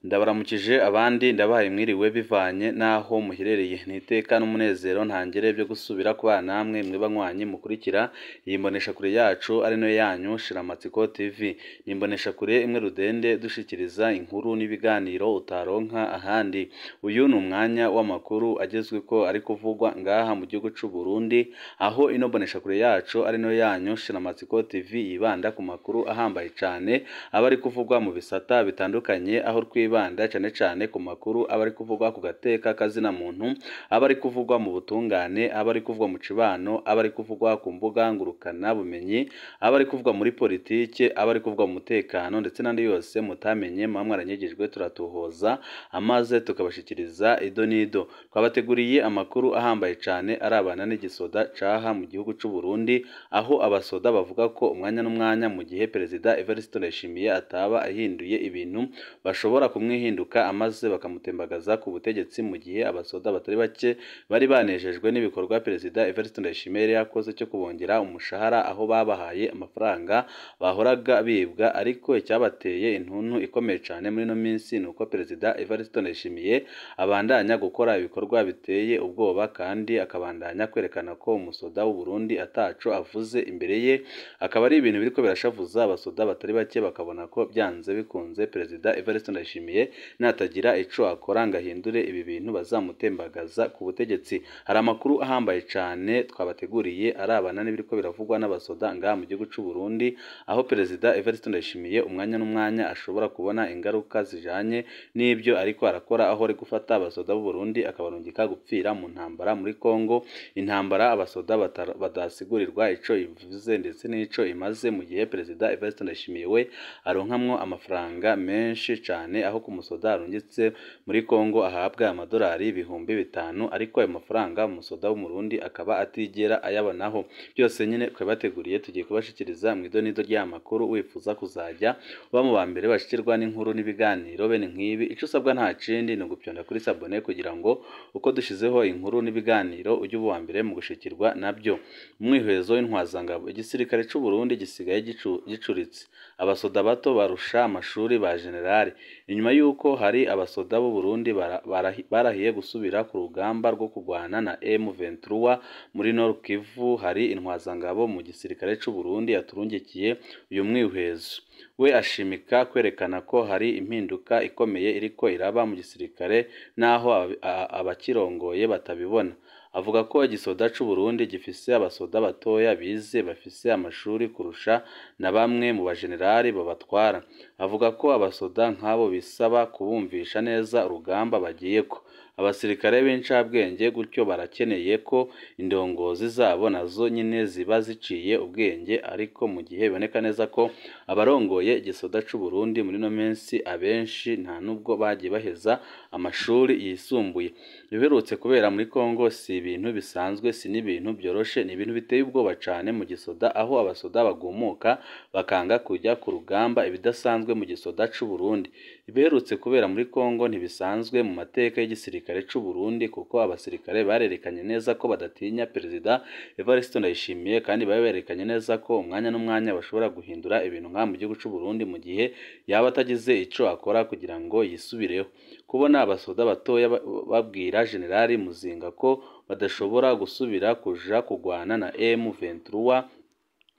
Ndabaramukije abandi ndabahaye mwiriwe bivanye n'aho muherereye. Ni iteka n'umunezero ntangere byo gusubira kubana namwe mwe banywanyi mukurikira iyi mboneshakure yacu ari nayo yanyu Shiramatsiko TV. Ni imboneshakure imwe rudende dushikiriza inkuru n'ibiganiro utaronka ahandi. Uyu ni umwanya w'amakuru agezweko ari kuvugwa ngaha mu gihugu c'u Burundi, aho ino mboneshakure yacu ari nayo yanyu Shiramatsiko TV yibanda ku makuru ahambaye cane aba ari kuvugwa mu bisata bitandukanye, aho twibanda cane cane ku makuru aba ari kuvugwa ku gateka kazina muntu, aba ari kuvugwa mu butungane, aba ari kuvugwa mu cibano, aba ari kuvugwa ku mbuga ngurukana bumenyi, aba ari kuvugwa muri politike, aba ari kuvugwa mu mutekano ndetse n'andi yose mutamenye muba mwaranyegejwe turatuhoza amaze tukabashikiriza ido n'ido. Twabateguriye amakuru ahambaye cane arabana n'igisoda caha mu gihugu c'u Burundi, aho abasoda bavuga ko umwanya n'umwanya mu gihe Perezida Evariste Ndayishimiye ataba ahinduye ibintu bashobora kumwihinduka amaze bakamutembagaza ku butegetsi, mu gihe abasoda batari bake bari banejejwe n'ibikorwa Perezida Evariste Ndayishimiye yari yakoze cyo kubongera umushahara, aho babahaye amafaranga bahoraga bibwa. Ariko icyabateye intuntu ikomeye cane muri ino minsi ni uko Perezida Evariste Ndayishimiye abandanya gukora ibikorwa biteye ubwoba, kandi akabandanya kwerekana ko umusoda w'u Burundi ataco avuze imbere ye, akaba ari ibintu biriko birashavuza abasoda batari bake, bakabona ko byanze bikunze Perezida Evariste Ndayishimiye natagira ico akora ngo ahindure ibi bintu bazamutembagaza ku butegetsi. Hari amakuru ahambaye cane twabateguriye arabana n'ibiriko biravugwa n'abasoda ngaha mu gihugu c'u Burundi, aho Perezida Evariste Ndayishimiye umwanya n'umwanya ashobora kubona ingaruka zijanye n'ibyo ariko arakora, aho ari gufata abasoda b'u Burundi akabarungika gupfira mu ntambara muri Kongo, intambara abasoda badasigurirwa ico ivuze ndetse n'ico imaze, mu gihe Perezida Evariste Ndayishimiye we aronkamwo amafaranga menshi cane, aho ku musoda arungitse muri Kongo ahabwa amadolari 5000, ariko ayo mafaranga umusoda w'Umurundi akaba atigera ayabonaho. Byose nyine twabateguriye tugiye kubashikiriza mu idonido ry'amakuru. Wifuza kuzajya uba mu ba mbere bashikirwa n'inkuru n'ibiganiro bene nk'ibi, ico usabwa nta kindi ni ugupyonda kuri sabone kugira ngo uko dushizeho inkuru n'ibiganiro ujye uba uwa mbere mu gushikirwa nabyo. Umwihwezo w'intwazangabo, igisirikare c'u Burundi gisigaye gicuritse, abasoda bato barusha amashuri ba generali. Inyuma y'uko hari abasoda b'u Burundi barahiye gusubira ku rugamba rwo kurwana na M23 muri Nord Kivu, hari intwazangabo mu gisirikare c'u Burundi yaturungikiye uyu mwihwezo. We ashimika kwerekana ko hari impinduka ikomeye iriko iraba mu gisirikare naho abakirongoye batabibona. Avuga ko igisoda c'u Burundi gifise abasoda batoya bize bafise amashuri kurusha na bamwe mu bajenerali babatwara. Avuga ko abasoda nk'abo bisaba kubumvisha neza urugamba bagiyeko. Abasirikare b'incabwenge gutyo barakeneye ko indongozi zabo nazo nyine ziba ziciye ubwenge, ariko mu gihe biboneka neza ko abarongoye igisoda c'u Burundi muri ino minsi abenshi nta nubwo bagiye baheza amashuri yisumbuye. Ibiherutse kubera muri Kongo si ibintu bisanzwe, si n'ibintu byoroshe, ni ibintu biteye ubwoba cane mu gisoda, aho abasoda bagumuka bakanga kujya ku rugamba, ibidasanzwe mu gisoda c'u Burundi. Ibiherutse kubera muri Kongo ntibisanzwe mu mateka y'igisirikare c'u Burundi, kuko abasirikare barerekanye neza ko badatinya Perezida Evariste Ndayishimiye, kandi bari berekanye neza ko umwanya n'umwanya bashobora guhindura ibintu nka mu gihugu c'u Burundi mu gihe yaba atagize ico akora kugira ngo yisubireho. Kubona abasoda batoya babwira Generali Muzinga ko badashobora gusubira kuja kugwana na M23,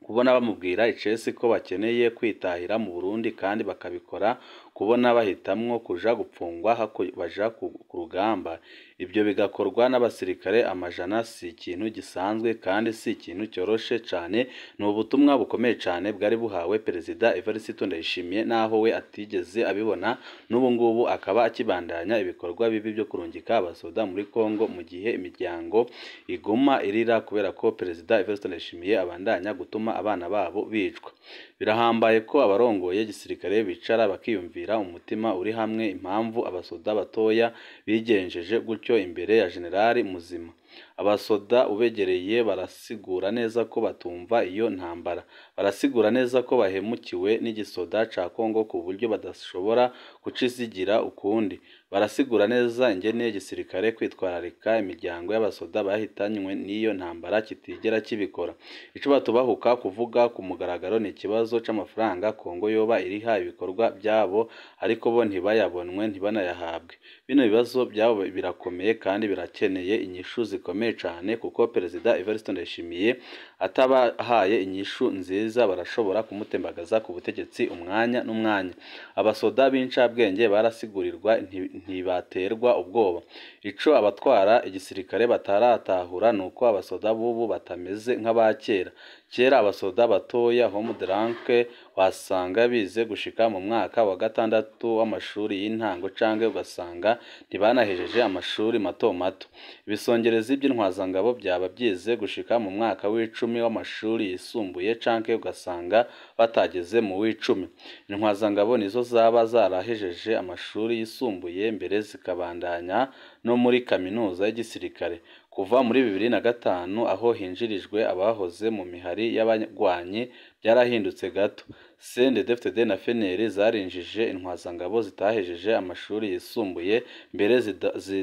kubona bamubwira icesi ko bakeneye kwitahira mu Burundi kandi bakabikora, kubona bahitamwo kuja gupfungwa baja ku rugamba, ibyo bigakorwa n'abasirikare amajana, si ikintu gisanzwe kandi si ikintu cyoroshe cane. Ni ubutumwa bukomeye cane bwari buhawe Perezida Evariste Ndayishimiye, naho we atigeze abibona, n'ubu ngubu akaba akibandanya ibikorwa bibi byo kurungika abasoda muri Kongo, mu gihe imiryango iguma irira kubera ko Perezida Evariste Ndayishimiye abandanya gutuma abana babo bicwa. Birahambaye ko abarongoye igisirikare bicara bakiyumvira umutima uri hamwe impamvu abasoda batoya bigenjeje gutyo imbere ya Generali Muzima. Abasoda ubegereye barasigura neza ko batumva iyo ntambara, barasigura neza ko bahemukiwe n'igisoda ca Kongo ku buryo badashobora kucizigira ukundi. Barasigura neza ingene igisirikare kwitwararika imiryango y'abasoda bahitanywe n'iyo ntambara kitigera kibikora. Ico batubahuka kuvuga ku mugaragaro ni ikibazo c'amafaranga Kongo yoba iriha ibikorwa byabo, ariko bo ntibayabonwe, ntibanayahabwe. Bino bibazo byabo birakomeye kandi birakeneye inyishu zikomeye cane, kuko Perezida Evariste Ndayishimiye atabahaye inyishu nziza barashobora kumutembagaza ku butegetsi umwanya n'umwanya. Abasoda b'incabwenge barasigurirwa, ntibaterwa ubwoba. Ico abatwara igisirikare bataratahura nuko abasoda b'ubu batameze nk'abakera. Kera abasoda batoya home drank wasanga bize gushika mu mwaka wa gatandatu w'amashuri y'intango, canke ugasanga ntibanahejeje amashuri mato mato. Ibisongerezi by'intwazangabo byaba byize gushika mu mwaka w'icumi w'amashuri yisumbuye, canke ugasanga batageze mu w'icumi. Intwazangabo nizo zaba zarahejeje amashuri yisumbuye mbere zikabandanya no muri kaminuza y'igisirikare. Kuva muri 2005 aho hinjirijwe abahoze mu mihari y'abagwanyi byarahindutse gato. CNDD-FDD na FNL zarinjije intwazangabo zitahejeje amashuri yisumbuye mbere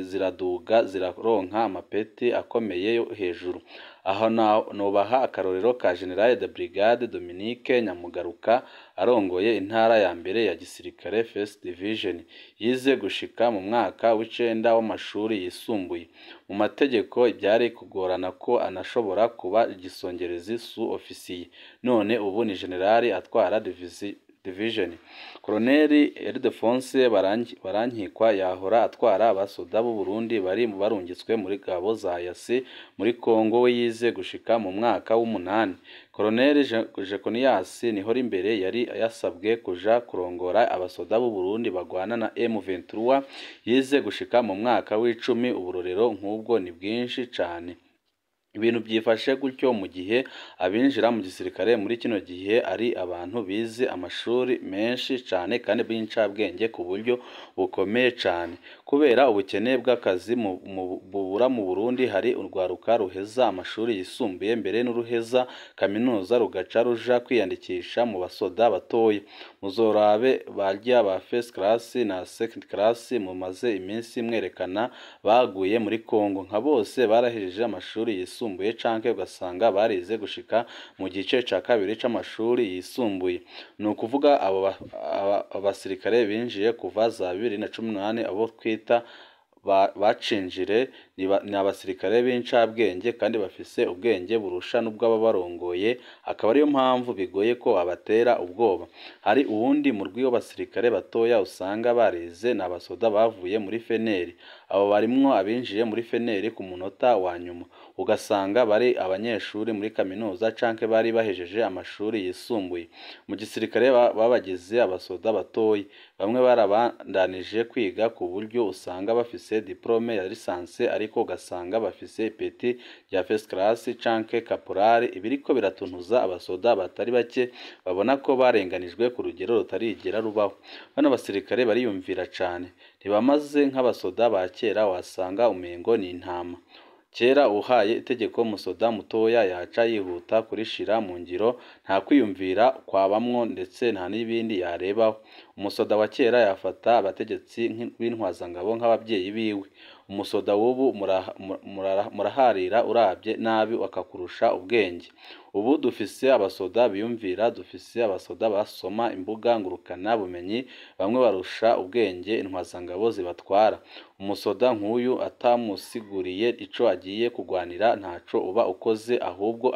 ziraduga ziraronka amapeti akomeye yo hejuru. Aho nobaha akarorero ka General de Brigade Dominique Nyamugaruka arongoye intara ya mbere ya gisirikare First Division, yize gushika mu mwaka w'icenda w'amashuri yisumbuye. Mu mategeko byari kugorana ko anashobora kuba igisongerezi sous officier, none ubu ni general atwara division. Colonel Ildefonse Barankikwa yahora atwara abasoda b'u Burundi bari barungitswe muri gabo za Yasi muri Kongo, we yize gushika mu mwaka w'umunani. Colonel Jeconias Nihorimbere yari yasabwe kuja kurongora abasoda b'u Burundi bagwana na M23, yize gushika mu mwaka w'icumi. Uburorero nk'ubwo ni bwinshi cane. Ibintu byifashe gutyo mu gihe abinjira mu gisirikare muri kino gihe ari abantu bize amashuri menshi cane kandi b'incabwenge ku buryo bukomeye cane. Kubera ubukene bw'akazi bubura mu Burundi, hari urwaruka ruheza amashuri yisumbuye mbere n'uruheza kaminuza rugaca ruja kwiyandikisha mu basoda batoya. Muzorabe barya ba first class na second class mumaze iminsi mwerekana baguye muri Kongo, nka bose barahejeje amashuri yisumbuye canke ugasanga barize gushika mu gice ca kabiri c'amashuri yisumbuye. Ni ukuvuga abo basirikare binjiye kuva za 2018, abo twita bacinjire, ni abasirikare b'incabwenge kandi bafise ubwenge burusha n'ubw'ababarongoye, akaba ariyo mpamvu bigoye ko abatera ubwoba. Hari uwundi murwi w'abasirikare batoya usanga barize, ni abasoda bavuye muri FNL. Abo barimwo abinjiye muri FNL ku munota wa nyuma, ugasanga bari abanyeshuri muri kaminuza canke bari bahejeje amashuri yisumbuye. Mu gisirikare babagize abasoda batoya, bamwe barabandanije kwiga ku buryo usanga bafise diplome ya licence, ariko ugasanga bafise ipeti rya first class canke caporal. Ibiriko biratuntuza abasoda batari bake babona ko barenganijwe ku rugero rutarigera rubaho. Bano basirikare bariyumvira cane, ntibamaze nk'abasoda ba kera wasanga umengo ni intama. Kera uhaye itegeko umusoda mutoya yaca yihuta kurishira mu ngiro, nta kwiyumvira kwabamwo ndetse nta n'ibindi yarebaho. Umusoda wa kera yafata abategetsi b'intwazangabo nk'ababyeyi biwe. Umusoda w'ubu muraharira urabye nabi akakurusha ubwenge. Ubu dufise abasoda biyumvira, dufise abasoda basoma imbuga ngurukana bumenyi, bamwe barusha ubwenge intwazangabo zibatwara. Umusoda nk'uyu atamusiguriye ico agiye kugwanira ntaco uba ukoze, ahubwo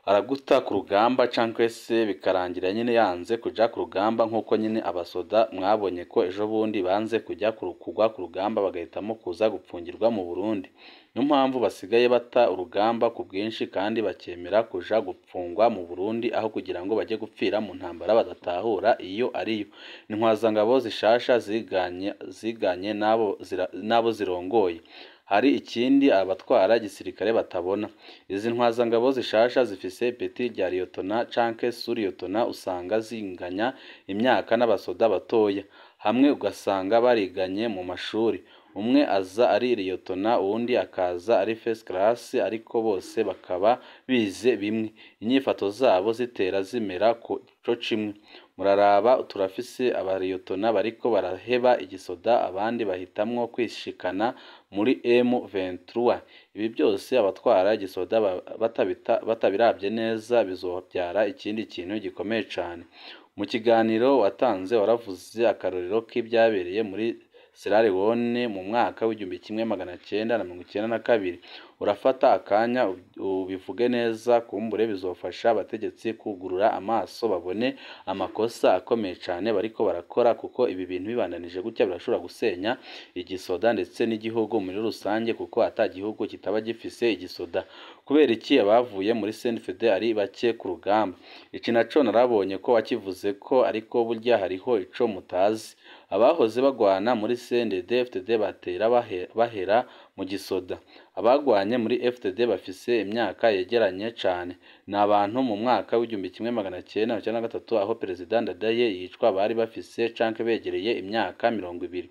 araguta ku rugamba, canke se bikarangira nyine yanze kuja ku rugamba, nk'uko nyine abasoda mwabonye ko ejo bundi banze kujya kugwa ku rugamba bagahitamo kuza gupfungirwa mu Burundi. Niyo mpamvu basigaye bata urugamba ku bwinshi kandi bakemera kuja gupfungwa mu Burundi aho kugira ngo bajye gupfira mu ntambara badatahura iyo ariyo. Intwazangabo zishasha ziganye n'abo zirongoye. Hari ikindi abatwara igisirikare batabona. Izi ntwazangabo zishasha zifise ipeti rya liyotona canke suriyotona, usanga zinganya imyaka n'abasoda batoya, hamwe ugasanga bariganye mu mashuri. Umwe aza ari liyotona, uwundi akaza ari first class, ariko bose bakaba bize bimwe. Inyifato zabo zitera zimera co cimwe. Muraraba turafise abariyotona bariko baraheba igisoda, abandi bahitamwo kwishikana muri M23. Ibi byose abatwara igisoda batabiravye neza bizovyara ikindi kintu gikomeye cane. Mu kiganiro watanze waravuze akarorero k'ivyabereye muri Sierra Leone mu mwaka w'1992. Urafata akanya ubivuge neza, kumbure bizofasha abategetsi kwugurura amaso babone amakosa akomeye cane bariko barakora, kuko ibi bintu bibandanije gutya birashobora gusenya igisoda ndetse n'igihugu muri rusange, kuko ata gihugu kitaba gifise igisoda. Kubera iki abavuye muri CNDD ari bake ku rugamba? Iki naco narabonye ko wakivuze ko, ariko burya hariho ico mutazi. Abahoze bagwana muri CNDD-FDD batera bahera mu gisoda. Abagwanye muri FDD bafise imyaka yegeranye cane. Ni abantu mu mwaka w'1993 aho Perezida Ndadaye yicwa bari bafise canke begereye imyaka 20.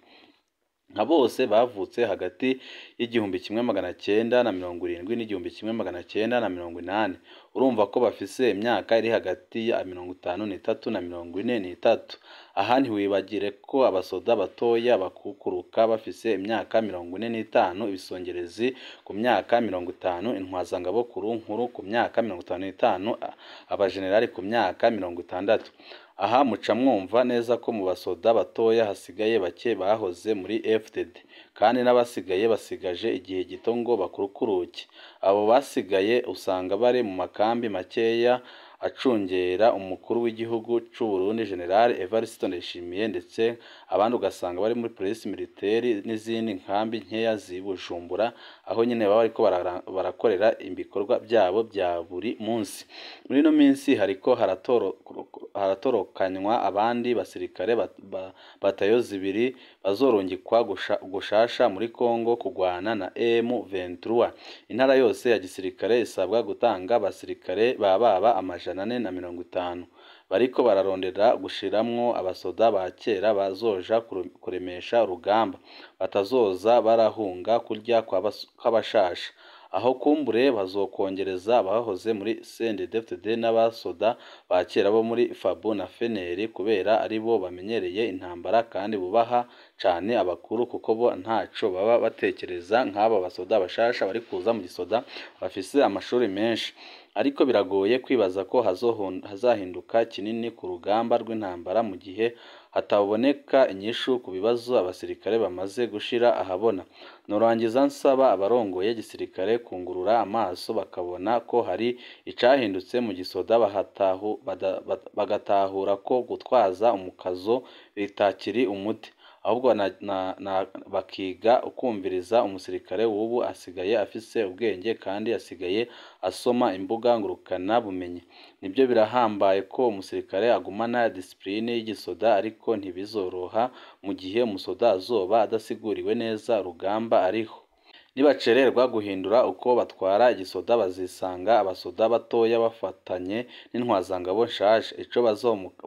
Nka bose bavutse hagati y'1970 n'1980. Urumva ko bafise imyaka iri hagati ya 53 na 43. Aha ntiwibagire ko abasoda batoya bakukuruka bafise imyaka 45, ibisongerezi ku myaka 50, intwazangabo nkuru ku myaka 55, abajenerali ku myaka 60. Aha muca mwumva neza ko mu basoda batoya hasigaye bake bahoze muri FDD, kandi n'abasigaye basigaje igihe gito ngo bakurukuruke. Abo basigaye usanga bari mu makambi makeya acungera umukuru w'igihugu c'u Burundi General Evariste Ndayishimiye, ndetse abandi ugasanga bari muri police militaire n'izindi nkambi nkeya z'i Bujumbura, aho nyene baba bariko barakorera ibikorwa byabo bya buri munsi. Muri ino minsi hariko haratorokanywa abandi basirikare batayo zibiri bazorungikwa gushasha muri Kongo kugwana na M23. Intara yose ya gisirikare isabwa gutanga abasirikare bababa 450. Bariko bararondera gushiramwo abasoda ba kera bazoja kuremesha urugamba, batazoza barahunga kurya kw'abashasha. Aho kumbure bazokongereza abahoze muri CNDD-FDD n'abasoda ba kera bo muri FABU na FNL, kubera aribo bamenyereye intambara kandi bubaha cane abakuru, kuko bo ntaco baba batekereza nk'aba basoda bashasha bari kuza mu gisoda bafise amashuri menshi. Ariko biragoye kwibaza ko hazahinduka kinini ku rugamba rw'intambara mu gihe hataboneka inyishu ku bibazo abasirikare bamaze gushira ahabona. Norangiza nsaba abarongoye gisirikare kungurura amaso bakabona ko hari icahindutse mu gisoda, bagatahura ko gutwaza umukazo bitakiri umuti, ahubwo bakiga ukumviriza umusirikare w'ubu asigaye afise ubwenge kandi asigaye asoma imbuga ngurukana bumenyi. Nibyo birahambaye ko umusirikare agumana disipline y'igisoda, ariko ntibizoroha mu gihe umusoda azoba adasiguriwe neza urugamba ariho. Nibacererwa guhindura uko batwara igisoda bazisanga abasoda batoya bafatanye n'intwazangabo nshaje. Ico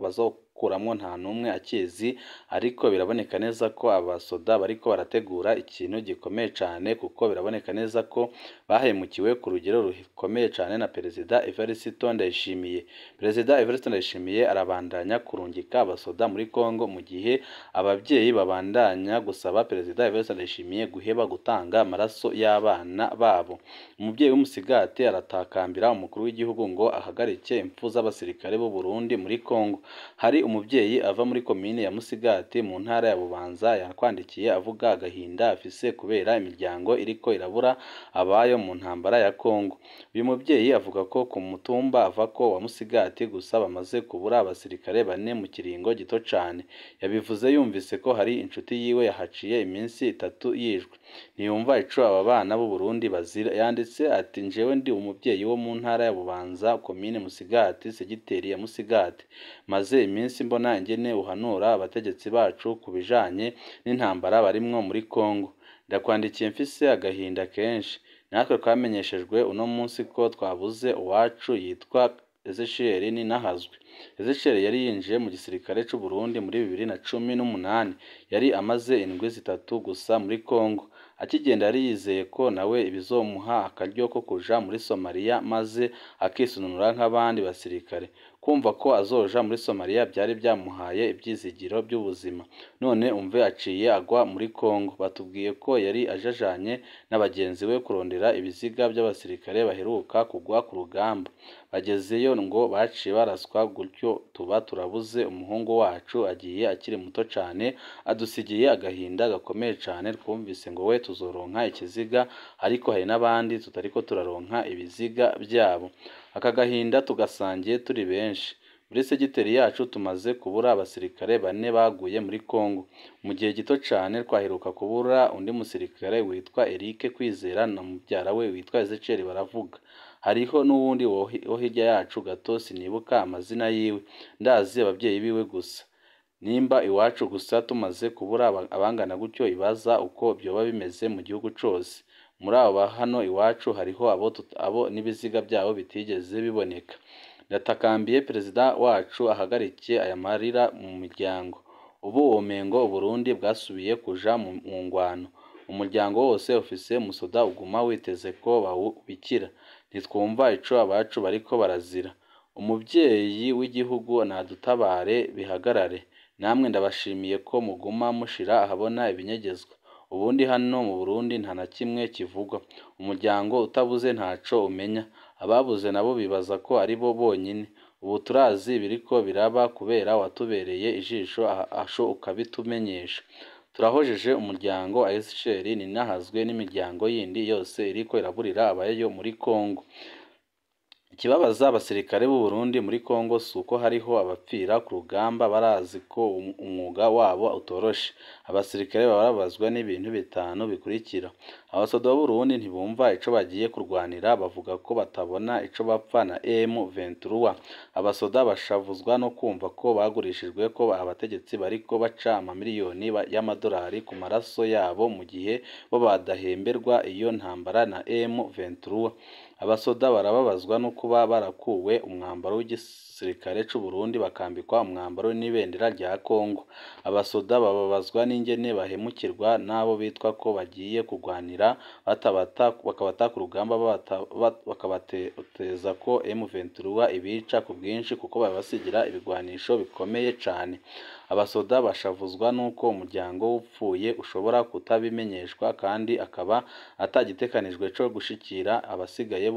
bazokuramwo nta n'umwe akizi, ariko biraboneka neza ko abasoda bariko barategura ikintu gikomeye cane, kuko biraboneka neza ko bahemukiwe ku rugero rukomeye cane na Perezida Evariste Ndayishimiye. Perezida Evariste Ndayishimiye arabandanya kurungika abasoda muri Kongo mu gihe abavyeyi babandanya gusaba Perezida Evariste Ndayishimiye guheba gutanga amaraso y'abana babo. Umuvyeyi w'umusigati aratakambira umukuru w'igihugu ngo ahagarike impfu z'abasirikare b'u Burundi muri Kongo. Hari umuvyeyi ava muri komine ya Musigati mu ntara ya Bubanza yakwandikiye avuga agahinda afise kubera imiryango iriko irabura abayo mu ntambara ya Kongo. Uyu muvyeyi avuga ko ku mutumba avako wa Musigati gusa bamaze kubura abasirikare bane mu kiringo gito cane. Yabivuze yumvise ko hari inshuti yiwe yahaciye iminsi 3 yishwe. Ntiyumva ico aba bana b'u Burundi bazira. Yanditse ati: "Njewe ndi umuvyeyi wo mu ntara ya Bubanza, komine Musigati, segiteri ya Musigati. Maze iminsi mbona ingene uhanura abategetsi bacu ku bijanye n'intambara barimwo muri Kongo. Ndakwandikiye mfise agahinda kenshi. Natwe twamenyeshejwe uno munsi ko twabuze uwacu yitwa Ezechiel Ninahazwe. Ezechiel yari yinjiye mu gisirikare c'u Burundi muri 2018, yari amaze indwi 3 gusa muri Congo. Akigenda yari yizeye ko nawe bizomuha akaryo ko kuja muri Somalia maze akisununura nk'abandi basirikare. Kumva ko azoja muri Somalia byari byamuhaye ivyizigiro by'ubuzima. None umve aciye agwa muri Congo. Batubwiye ko yari ajajanye na bagenzi we kurondera ibiziga by'abasirikare baheruka kugwa ku rugamba. Bagezeyo ngo baciye baraswa gutyo tuba turabuze umuhungu wacu agiye akiri muto cane, adusigiye agahinda gakomeye cane. Twumvise ngo we tuzoronka ikiziga, ariko hari n'abandi tutariko turaronka ibiziga byabo. Aka gahinda tugasangiye turi benshi. Muri segiteri yacu tumaze kubura abasirikare 4 baguye muri Congo. Mu gihe gito cane twaheruka kubura undi musirikare witwa Eric Kwizera na mubyara we witwa Ezechiel Baravuga. Hariho n'uwundi wo hirya yacu gato sinibuka amazina yiwe, ndazi ababyeyi biwe gusa. Nimba iwacu gusa tumaze kubura abangana gutyo, ibaza uko vyoba bimeze mu gihugu cose. Muri abo ba hano iwacu hariho abo n'ibiziga byabo bitigeze biboneka. Ndatakambiye perezida wacu ahagarike aya marira mu miryango. Ubu womengo Uburundi bwasubiye kuja mu ngwano. Umuryango wose ufise umusoda uguma witeze ko bawubikira. Ntitwumva ico abacu bariko barazira. Umuvyeyi w'igihugu nadutabare bihagarare. Namwe ndabashimiye ko muguma mushira ahabona ibinyegezwa. Ubundi hano mu Burundi nta na kimwe kivugwa. Umuryango utabuze ntaco umenya. Ababuze nabo bibaza ko ari bo bonyine. Ubu turazi ibiriko biraba kubera watubereye ijisho asho ukabitumenyesha. Turahojeje umuryango wa Ezechiel Ninahazwe n'imiryango yindi yose iriko iraburira abayo muri Congo. Ikibabaza abasirikare b'u Burundi muri Congo si uko hariho abapfira ku rugamba, barazi ko umwuga wabo utoroshe. Abasirikare barababazwa n'ibintu 5 bikurikira. Abasoda b'u Burundi ntibumva ico bagiye kurwanira, bavuga ko batabona ico bapfa na M23. Abasoda bashavuzwa no kumva ko bagurishijwe, ko abategetsi bariko baca amamiliyoni y'amadolari ku maraso yabo mu gihe bo badahemberwa iyo ntambara na M23. Abasoda barababazwa no kuba barakuwe umwambaro w'igisirikare c'u Burundi bakambikwa umwambaro n'ibendera rya Congo. Abasoda bababazwa n'ingene bahemukirwa n'abo bitwa ko bagiye kurwanira bakabata ku rugamba, bakabateza ko M23 ibica ku bwinshi kuko babasigira ibigwanisho bikomeye cane. Abasoda bashavuzwa n'uko umuryango w'upfuye ushobora kutabimenyeshwa kandi akaba atagitekanijwe co gushikira abasigaye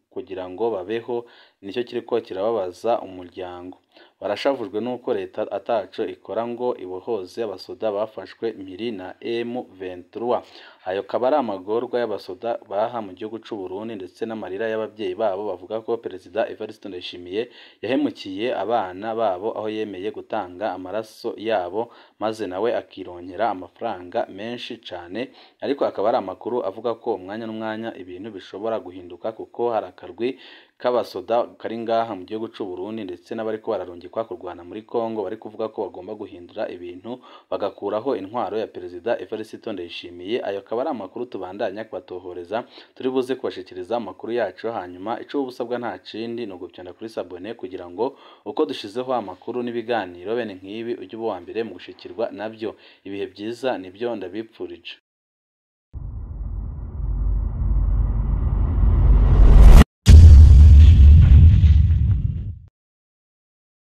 kugira ngo babeho, nicyo kiriko kirababaza umuryango. Barashavujwe n'uko leta ataco ikora ngo ibohoze abasoda bafashwe mpiri na M23. Ayo kaba ari amagorwa y'abasoda baha mu gihugu c'u Burundi ndetse n'amarira y'ababyeyi babo bavuga ko Perezida Evariste Ndayishimiye yahemukiye abana babo aho yemeye gutanga amaraso yabo maze nawe akironkera amafaranga menshi cane. Ariko akaba ari amakuru avuga ko umwanya n'umwanya ibintu bishobora guhinduka kuko hari akarwi k'abasoda kari ngaha mu gihugu c'u Burundi ndetse n'abariko bararungikwa kurwana muri Congo bari kuvuga ko bagomba guhindura ibintu bagakuraho intwaro ya Perezida Evariste Ndayishimiye. Ayo akaba ari amakuru tubandanya kubatohoreza, turi buze kubashikiriza amakuru yacu. Hanyuma ico ubusabwa nta kindi ni ugupyonda kuri sabone kugira ngo uko dushizeho amakuru n'ibiganiro bene nk'ibi ujye uba uwa mbere mu gushikirwa nabyo. Ibihe byiza nibyo ndabipfurije.